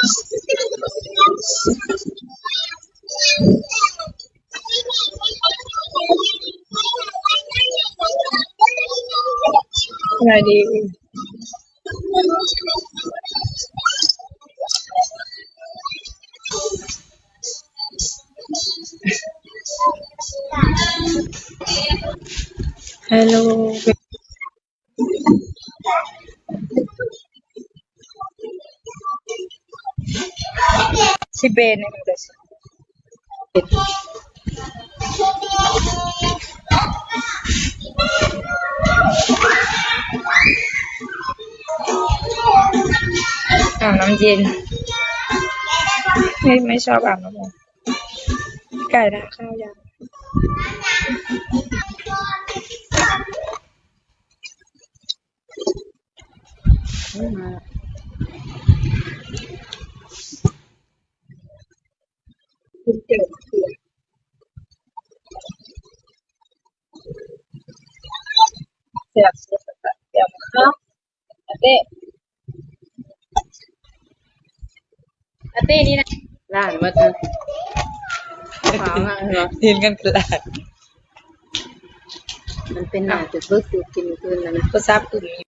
ສະບາຍດີ. Hello. ຊິເປັນ ອາບນ້ຳເຢັນ. ເຮີ້ຍ ໄມ່ຊອບອາບນ້ຳຮ້ອນ. ໄກ່ທານຂ້າວຍັງ? ກິນເຈີ ແຊບສຸດ ແຈ່ວມະຂາມ. ອາເຕ້ ອາເຕ້ນີ້ນະ ລ້ານໝົດນະ. ຂາວມາກເນາະ ເຫັນກັນຂະໜາດ ມັນເປັນໜ້າຈະເບີດສູດກິນຄືນແລ້ວນະ. ໂທລະສັບຕື່ມ.